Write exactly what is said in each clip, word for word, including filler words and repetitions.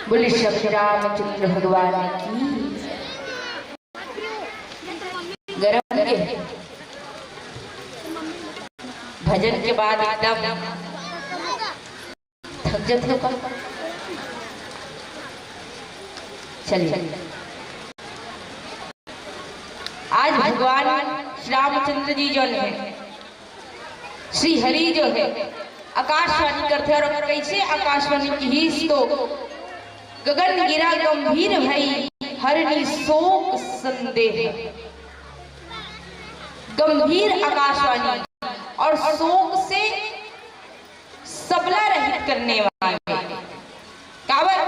बोले श्री रामचंद्र भगवान की। गरम के भजन के बाद एकदम थक जाते हो का? चलिए, आज भगवान श्री रामचंद्र जी जो है, श्री हरि जो है, आकाशवाणी करथे। और कैसे आकाशवाणी किहिस तो, गगन गिरा गंभीर भई, हरनी शोक संदेह। गंभीर आकाशवाणी और शोक से सबला रहित करने वाले। काबर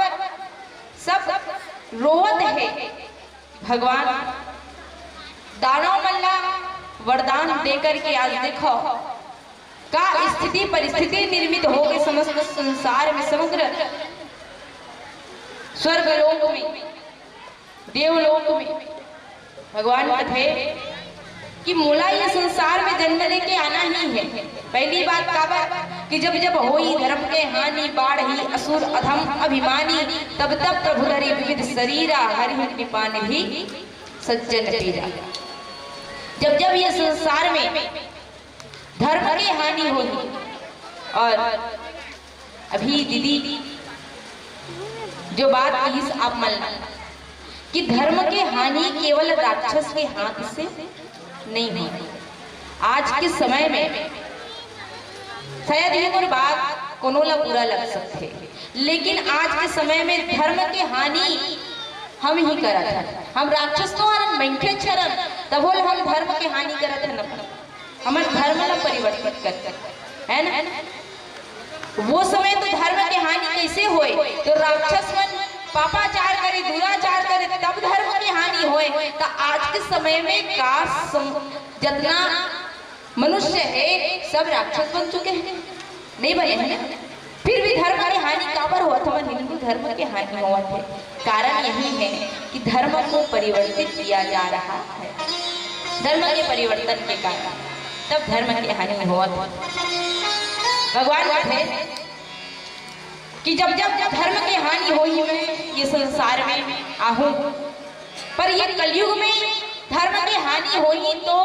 सब रोवत हे? भगवान दानव मन ला वरदान देकर के आज देखो, का स्थिति परिस्थिति निर्मित हो के समस्त संसार में, समग्र स्वर्ग लोक में, देवलोक में। भगवान कथे कि मोला ये संसार में जन्म लेके आना ही है। पहली बात काबर कि जब जब होई धर्म के हानि, बाढ़ ही असुर अधम अभिमानी, तब तब प्रभु धरी विविध शरीरा, हरि कृपा निधि सज्जन पीरा। जब जब ये संसार में धर्म के हानि होही, और अभी दीदी जो बात कहिस आप मन ला कि धर्म के हानि केवल राक्षस के हाथ से नहीं हो। आज के समय में शायद ये मोर बात कोनो ला बुरा लग सकथे, लेकिन आज के समय में धर्म के हानि हम ही करत हन। हम राक्षस तो हरन, मनखे हरन, तभो ले हम धर्म के हानि करत हन। हमर धर्म ला परिवर्तित कर, है ना? वो समय तो धर्म के हानि कैसे होए? तो राक्षस मन पापाचार करे, दुराचार करे, तब धर्म के हानि होए। तो आज के समय में का सम-, जितना मनुष्य है, सब राक्षस बन चुके हैं, नहीं बने हैं ना? फिर भी धर्म के हानि काबर होवत हे? हमर हिंदू धर्म के हानि होवत हे। कारण यही है कि धर्म को परिवर्तित किया जा रहा है। धर्म के परिवर्तन के कारण तब धर्म के हानि होवत हे। भगवान कथे कि जब जब धर्म के हानि होही, मैं ये संसार में आहूं, पर ये कलयुग में धर्म के हानि होही तो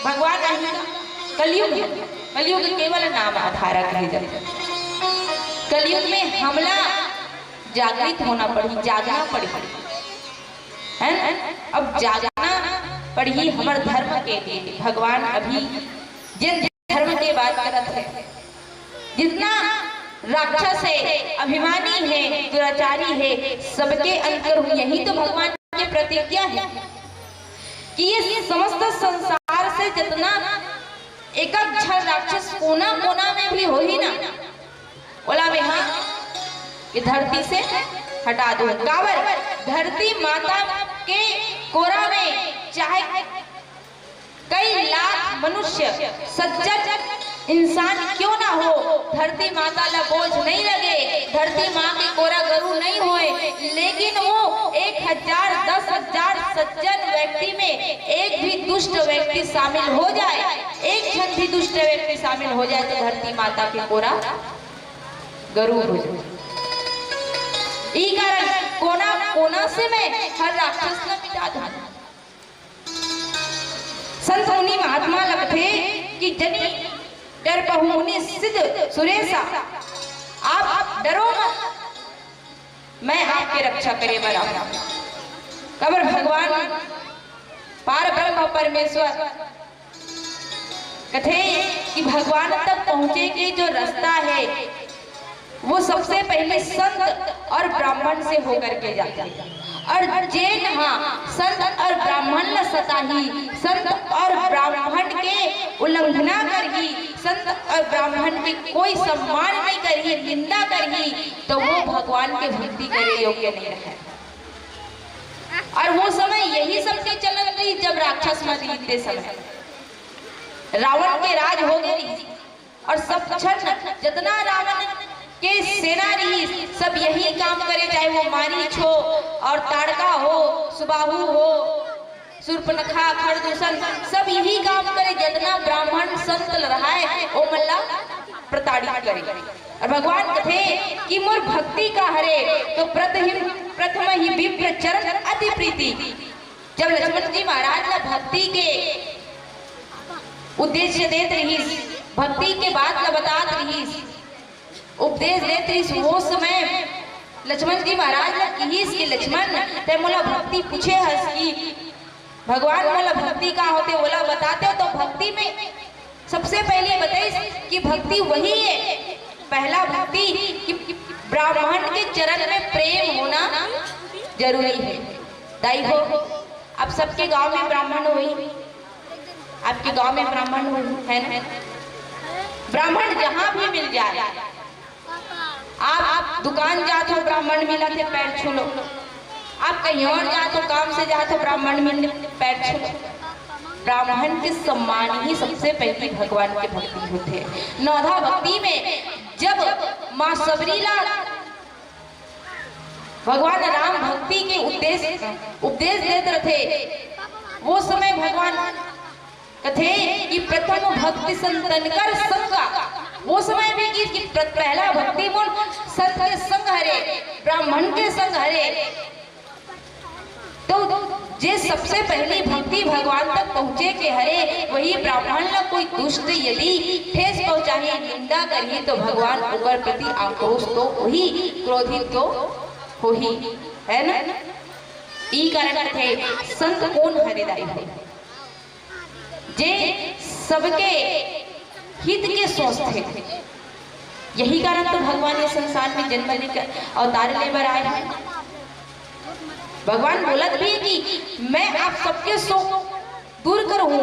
भगवान आही का? कलयुग हे, कलयुग केवल नाम आधारक हे। जब कलयुग में हमला जागृत होना पड़ही, जागना पड़ही, है ना? अब जागना पड़ही हमर धर्म के लिए। भगवान अभी जिन धर्म के बात करत हे, जितना राक्षस हे, अभिमानी हे, दुराचारी हे, सबके अंत करहूं, यही तो भगवान के प्रतिज्ञा हे कि ये समस्त संसार से जितना एक एक झन राक्षस कोना कोना में भी होही ना, ओला मेहा ये धरती से हटा दूं। काबर? धरती माता के कोरा में चाहे कई लाख मनुष्य, सज्जन इंसान क्यों ना हो, धरती माता ला बोझ नहीं लगे, धरती माँ के कोरा गरु नहीं होए, लेकिन वो एक हजार, दस हजार सज्जन व्यक्ति में एक भी दुष्ट व्यक्ति शामिल हो जाए, एक झन भी दुष्ट व्यक्ति शामिल हो जाए तो धरती माता के कोरा गरु हो जाए। ई कारण कोना कोना से मैं हर राक्षस ला मिटा दूं। संत मुनि महात्मा लगथे कि जनि डरपहु मुनि सिद्ध सुरेसा, आप डरो मत, मैं आपके रक्षा करे बर आऊं। काबर भगवान पार ब्रह्म परमेश्वर कथे कि भगवान तक पहुंचे के जो रास्ता है, वो सबसे पहले संत और ब्राह्मण से होकर के जाता है। और जेन हा संत और ब्राह्मण ला सताही, संत और ब्राह्मण के उल्लंघना करही, संत और ब्राह्मण के कोई सम्मान नहीं करही, निंदा करही, तो वो भगवान के भक्ति करे योग्य नहीं रहे। और वो समय यही सबके चलन रही, जब राक्षस मन रहिते समय रावण के राज हो गए रही। और सब झन जितना रावण के सेना रही, सब यही काम करे, चाहे वो मारीच हो और ताड़का हो, सुबाहु हो, सूर्पनखा, खरदूषण, सब यही काम करे। जितना ब्राह्मण संत रहाय, ओमन ला प्रताड़ित करे। और भगवान कथे कि मोर भक्ति का हरे, तो प्रथम प्रथम ही विप्र चरण अति प्रीति। जब लक्ष्मण जी महाराज ला भक्ति के उद्देश्य देत रहिस, भक्ति के बात ला बतात रहिस, उपदेश देत रहिस, वो समय लक्ष्मण जी महाराज ला किहिस कि लक्ष्मण, ते मोला भक्ति पूछे हस कि भगवान मोला भक्ति का होथे, ओला बताते हो। तो भक्ति में सबसे पहले बताइस कि भक्ति वही है, पहला भक्ति कि ब्राह्मण के चरण में प्रेम होना जरूरी है। दाई हो, आप सबके गांव में ब्राह्मण होही, आपके गांव में ब्राह्मण होही, है ना? ब्राह्मण जहां भी मिल जाए, आप, आप दुकान जात हो, ब्राह्मण मिलत हे, पैर छू लो। आप कहीं और जात हो, काम से जात हो, ब्राह्मण मिल, पैर छू लो। ब्राह्मण के सम्मान ही सबसे पहली भगवान के भक्ति होथे। नौधा भक्ति में जब माँ शबरी ला भगवान राम भक्ति के उद्देश्य, उपदेश देत रथे, वो समय भगवान कथे कि प्रथम भक्ति संतन कर संग का। वो समय भी कि, कि प्र-, पहला भक्ति मोर संत के संग हरे, ब्राह्मण के संग हरे। तो जे सबसे पहली भक्ति भगवान तक पहुँचे के हरे, वही ब्राह्मण ला कोई दुष्ट यदि ठेस पहुँचाही, निंदा करही, तो भगवान ओकर प्रति आक्रोश तो होही, क्रोधित तो होही, है ना? ई कारण कथे संत कोन हरे दाई हो, जे सबके हित के सोचथे। यही कारण तो भगवान ये संसार में जन्म लेकर अवतार ले बर आए हैं। भगवान बोलत भी है कि मैं आप सबके शोक दूर करूँ।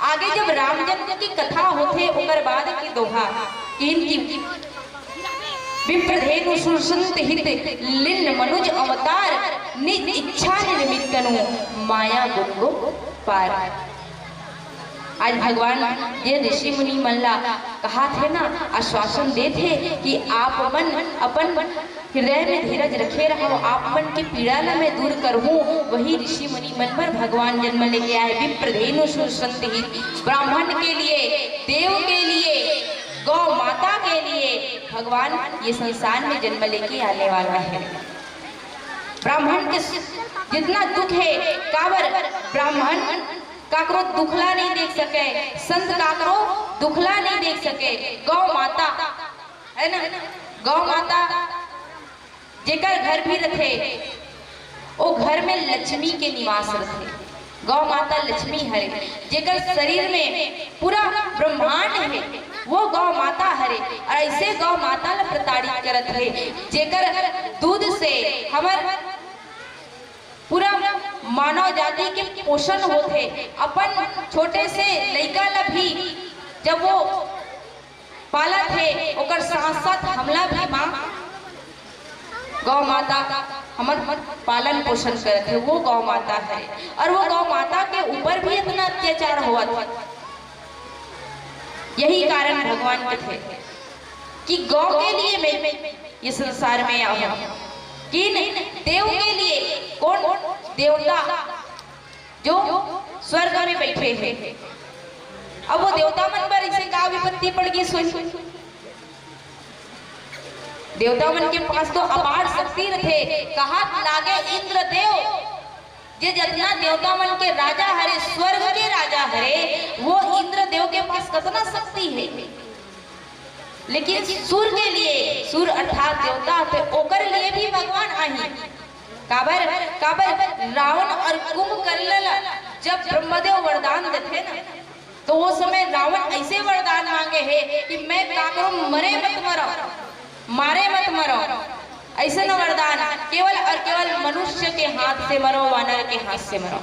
आगे जब राम जन्म की कथा होथे, ओकर बाद की दोहा कि इनकी विप्रधेनु सुरसंत हित, लीन मनुज अवतार, निज इच्छा निमित्तनु माया गुण को पार। आज भगवान ये ऋषि मुनि मन ला कहाथे ना, आश्वासन देथे कि आप मन अपन हृदय में धीरज रखे रहो, आप मन की पीड़ा ला मैं दूर करहूँ। वही ऋषि मुनि मन पर भगवान जन्म लेके आए। विप्रधेनु सुरसंत हित, ब्राह्मण के लिए, देव के लिए, गौ माता के लिए भगवान ये संसार में जन्म लेके आने वाला है। ब्राह्मण के जितना दुख है, काबर ब्राह्मण काकरो दुखला नहीं देख सके, संत काकरो दुखला नहीं देख सके। गौ माता, है ना, गौ माता जेकर घर भी रथे, ओ घर में लक्ष्मी के निवास रथे। गौ माता लक्ष्मी हरे, जेकर शरीर में पूरा ब्रह्मांड है, वो गौ माता हरे। और ऐसे गौ माता ला प्रताड़ित करत है, जेकर दूध से हमर पूरा मानव जाति के पोषण होथे। अपन छोटे से लइका ला भी जब वो पालत हे, ओकर साथ साथ हमला भी माँ गौ माता हमर पालन पोषण करत हे, वो गौ माता है। और वो गौ माता के ऊपर भी इतना अत्याचार होवत हे। यही कारण भगवान के थे कि गौ के लिए मैं ये संसार में आऊं, किन देव के लिए। कौन देवता? जो स्वर्ग में बैठे हैं। अब वो देवता मन पर इसे का विपत्ति पड़ गई, सोच। देवता मन के पास तो अपार शक्ति रथे। कहा लागे इंद्रदेव, जे जतना देवता मन के राजा हरे, स्वर्ग के राजा हरे, वो इंद्रदेव के पास कतना शक्ति है। लेकिन सुर के लिए, सुर अर्थात देवता थे, ओकर लिए भी भगवान आही। काबर, काबर रावण और कुंभकर्ण ला जब ब्रह्मदेव वरदान देथे ना, तो वो समय रावण ऐसे वरदान मांगे हे कि मैं काकरो मरे मत मरो, मारे मत मरो। ऐसे न वरदान केवल और केवल मनुष्य के हाथ से मरो, वानर के हाथ से मरो।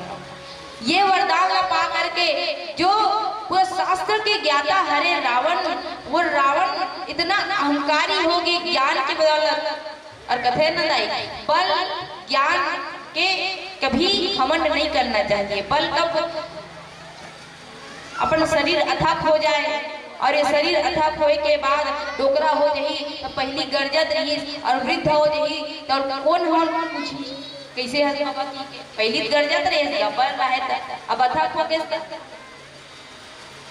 ये वरदान ला पा करके जो वो शास्त्र के ज्ञाता हरे रावण, वो रावण इतना अहंकारी हो गए ज्ञान की बदौलत। और कथे न दाई, बल ज्ञान के कभी घमंड नहीं करना चाहिए। बल कब अपन शरीर अथक हो जाए, और ये शरीर अथक होए के बाद डोकरा हो जही, तो पहली गरजत रही, और वृद्ध हो जही, तो कौन हो कुछ कैसे हस बाबा की? पहली तो गरजत रहे, बल रहे, तो अब अथक हो गए।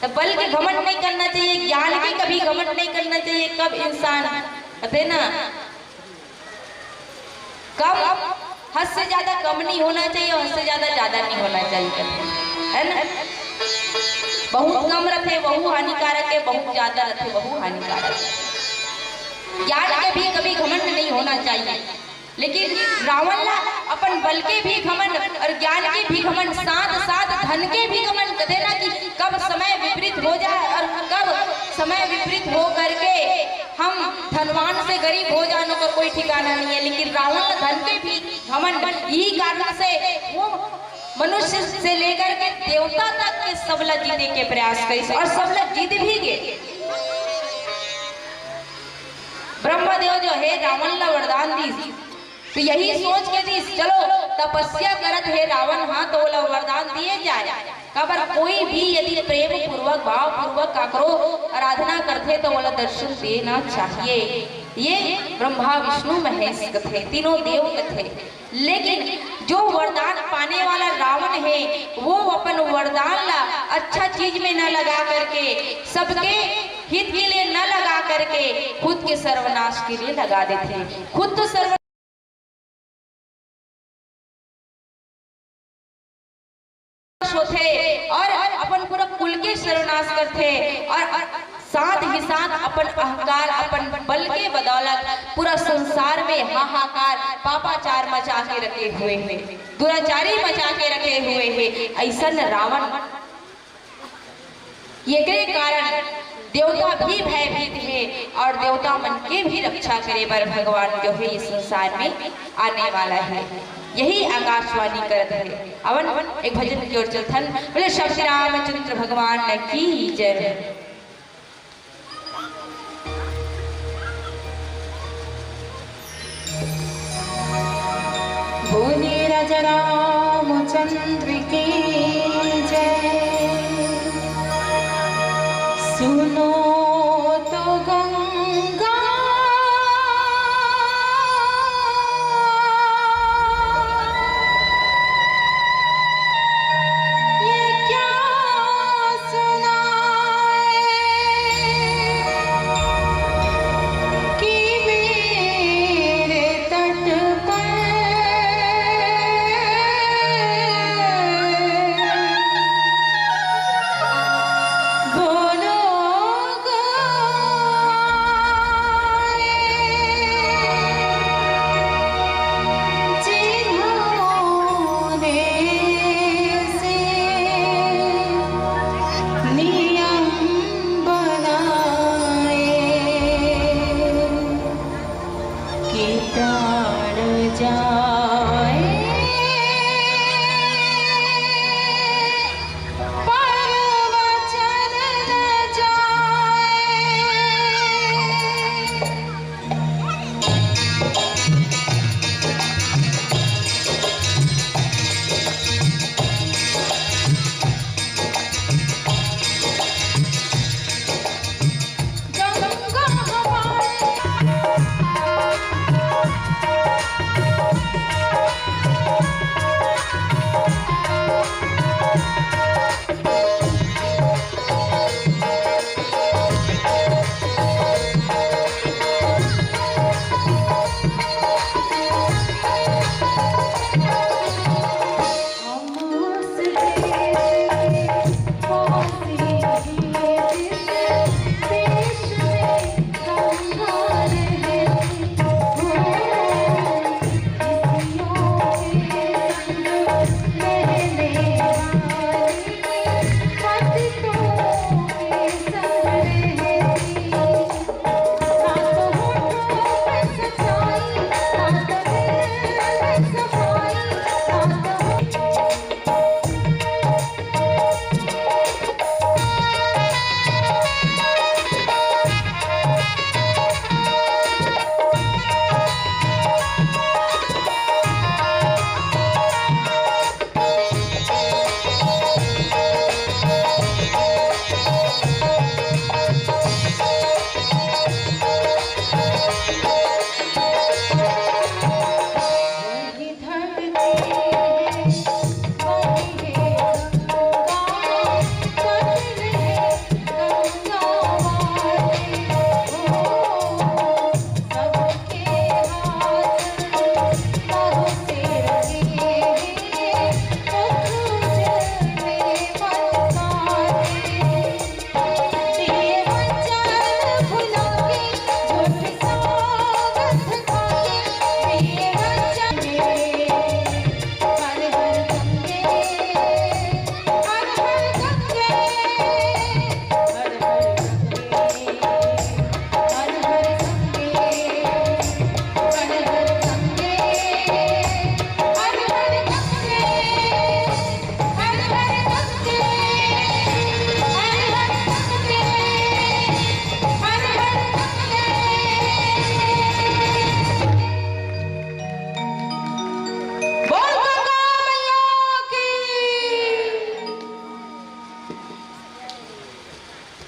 तो बल के घमंड नहीं करना चाहिए, ज्ञान के कभी घमंड नहीं करना चाहिए। कब इंसान, कहते ना, कम, हद से ज्यादा कम नहीं होना चाहिए और हद से ज्यादा ज्यादा नहीं होना चाहिए, है ना? बहुत कम रथे, वहू हानिकारक है, बहुत ज्यादा रथे, वहू हानिकारक है। ज्ञान के भी कभी घमंड नहीं होना चाहिए, लेकिन रावण ला अपन बल के भी घमंड और ज्ञान के भी घमंड, साथ साथ धन के भी घमंड, कहते ना कि कब समय विपरीत हो जाए और कब समय विपरीत हो करके हम धनवान से गरीब हो जाने का कोई ठिकाना नहीं है। लेकिन रावण ला धन के भी घमंड, यही कारण से वो मनुष्य से लेकर के देवता तक के सबला जीते के प्रयास करिस और सबला जीत भी गे। ब्रह्मदेव जो है रावण ला वरदान दीस, तो यही सोच के दीस, चलो तपस्या करत है रावण, हाँ, तो ओला वरदान दिए जाए। काबर कोई भी यदि प्रेम पूर्वक, भाव पूर्वक काकरो आराधना करथे तो ओला दर्शन देना चाहिए। ये ब्रह्मा, विष्णु, महेश कथे, तीनों देव कथे। लेकिन जो वरदान पाने वाला रावण है, वो अपन वरदान ला अच्छा चीज में न लगा करके, सबके हित के लिए न लगा करके, खुद के सर्वनाश के लिए लगा देथे। खुद तो सर्व होथे और अपन पूरा कुल के सर्वनाश करथे और, और साथ ही साथ अपन अहंकार, अपन बल के बदौलत पूरा संसार में हाहाकार, पापाचार मचा के रखे हुए हैं, दुराचारी मचा के रखे हुए हैं। ऐसन रावण, एकरे कारण देवता भी भयभीत हे और देवता मन के भी रक्षा करे बर भगवान जो है ये संसार में आने वाला है। यही आकाशवाणी करत है। अवन एक भजन की ओर चलथन। बोले श्री रामचंद्र भगवान की जय। बोले राजा रामचंद्र की जय। सुनो तो गंगा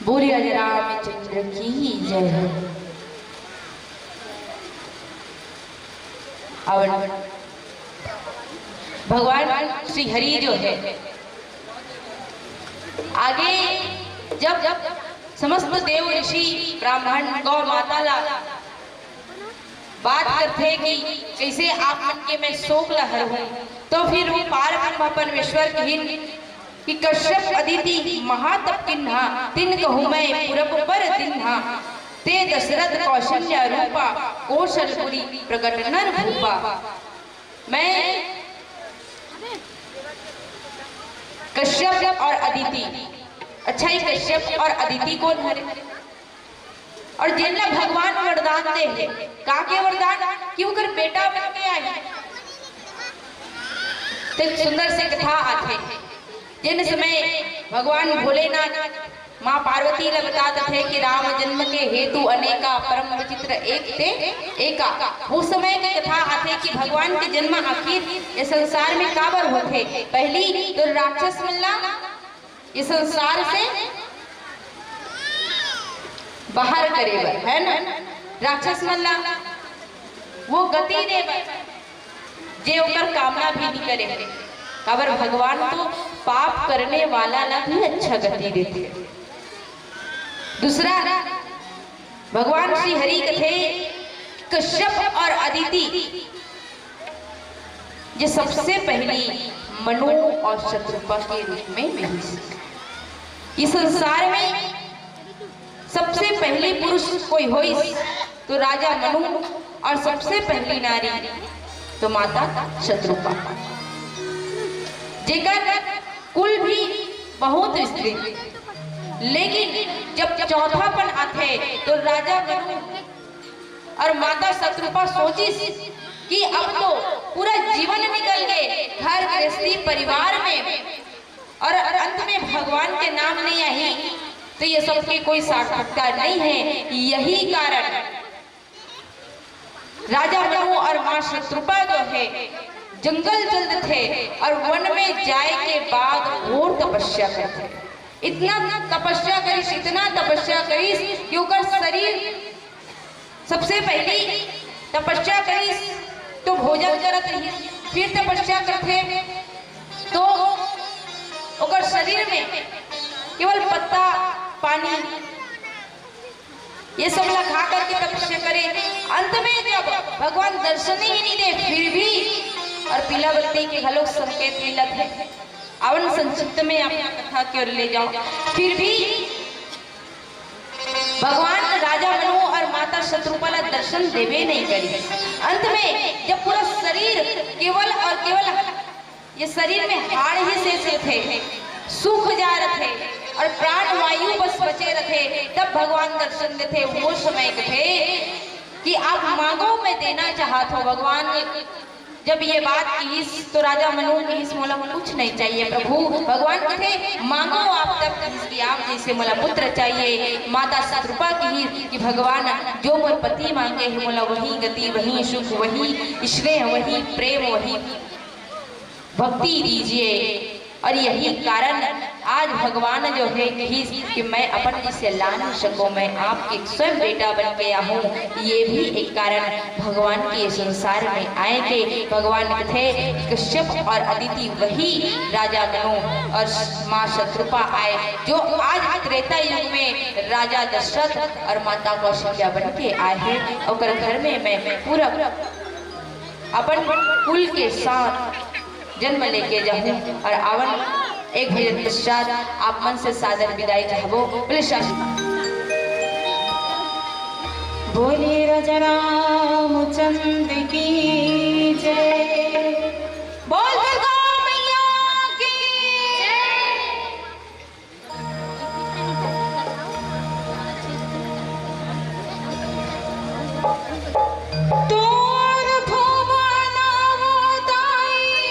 बोलिए रामचंद्र की जय हो। और भगवान श्री हरि जो है, आगे जब, जब समस्त देव ऋषि ब्राह्मण गौ माता ला बात करथे कि कैसे आप मन के मैं शोक ला हरहूं, तो फिर वो पार ब्रह्म परमेश्वर कहिन कि कश्यप अदिति महातप किन्हा, तिन कहूँ मैं पुरब पर दिन्हा, ते दशरथ कौशल्या रूपा, कौशलपुरी प्रगट नर भूपा। मैं कश्यप और अदिति, अच्छा, ये कश्यप और अदिति कोन हरे? और जेन ला भगवान वरदान दे हे, का के वरदान? कि ओकर बेटा बन के आही। तो एक सुंदर से कथा आथे, जेन समय भगवान भोलेनाथ माँ पार्वती ला बतात थे कि राम जन्म के हेतु अनेका, परम विचित्र एक ते एका। वो समय के कथा आथे कि भगवान के जन्म आखिर ये संसार में काबर होथे। पहली तो राक्षस मन ला ये संसार से बाहर करे बर, है ना, राक्षस मन ला वो गति दे बर, जे ओकर कामना भी नहीं करे। काबर भगवान तो पाप करने वाला ला भी अच्छा गति देथे। दूसरा, भगवान श्री हरि कथे, कश्यप और अदिति जे सबसे पहली मनु और शतरूपा के रूप में मिलिस। इस संसार में सबसे पहली पुरुष कोई होइस तो राजा मनु, और सबसे पहली नारी तो माता शतरूपा, जेकर कुल भी बहुत विस्तृत, लेकिन जब चौथापन आथे तो राजा मनु और माता शतरूपा सोचिस कि अब तो पूरा जीवन निकल गए, घर गृहस्थी परिवार में, और अंत में भगवान के नाम नहीं आई, तो ये सबके कोई सार्थकता नहीं है। यही कारण राजा मनु और माँ शतरूपा जो है, जंगल चल देथे और वन में जाए के बाद घोर तपस्या करथे। इतना तपस्या करिस, इतना तपस्या करिस कि ओकर शरीर, सबसे पहली तपस्या करिस तो भोजन करत रहिस, फिर तपस्या करथे तो ओकर शरीर में केवल पत्ता, पानी, ये सब ला खा करके तपस्या करे। अंत में जब भगवान दर्शन ही नहीं दे, फिर भी, और पीला बत्ती के घलोक संकेत मिलत है, आवन संक्षिप्त में आप कथा की ओर ले जाओ, फिर भी भगवान राजा मनु और माता शतरूपा ला दर्शन देवे नहीं करी। अंत में जब पूरा शरीर केवल और केवल ये शरीर में हाड़ ही शेष रथे, सूख जा रथे और प्राण वायु बस बचे रथे, तब भगवान दर्शन देथे। वो समय कथे कि आप मांगो, मैं देना चाहत हूँ। भगवान ने जब ये बात कहिस तो राजा मनु कहिस, मोला कुछ नहीं चाहिए प्रभु। भगवान कथे, मांगो आप, तब कहिस कि आप जैसे मोला पुत्र चाहिए। माता शतरूपा कहिस कि भगवान, जो मोर पति मांगे है, मोला वही गति, वही सुख, वही स्नेह, वही प्रेम, वही भक्ति दीजिए। और यही कारण आज भगवान जो है कहिस कि मैं अपन जिसे ला नहीं सकूं, मैं आपके स्वयं बेटा बन के आहूं। ये भी एक कारण भगवान के संसार में आए के। भगवान थे कश्यप और अदिति, वही राजा मनु और माँ शतरूपा आए, जो आज त्रेता युग में राजा दशरथ और माता कौशल्या बन के आए हैं। ओकर घर में मैं पूरा अपन कुल के साथ जन्म लेके जाहूं। और आवन एक भजन पश्चात आप मन से सादर विदाई चाहबो। बोले शास्त्री। बोले राजा रामचंद्र की जय। बोल दुर्गा मैया की। तोर भुवन उदाई,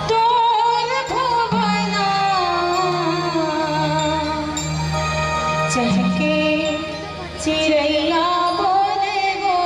तोर भुवन चहके चिरैया बोले गो।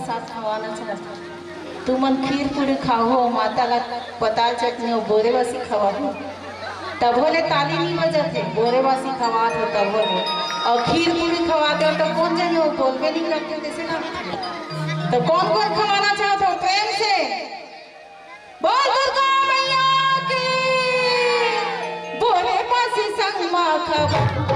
साथ खवाना चाहत हूँ। तुमन खीर पूरी खाहू, माता ला पताल चटनी अउ बोरे बासी खवाहू, तभो ले ताली नहीं बजत हे। बोरे बासी खवात हो तभो ले, अउ खीर पूरी खवाते हो तो कोन जनी हो, बोलबे नहीं करते, जैसे ना। तो कौन कौन खवाना चाहत हो प्रेम से? बोल दुर्गा मैया की। बोरे बासी संग मा खवा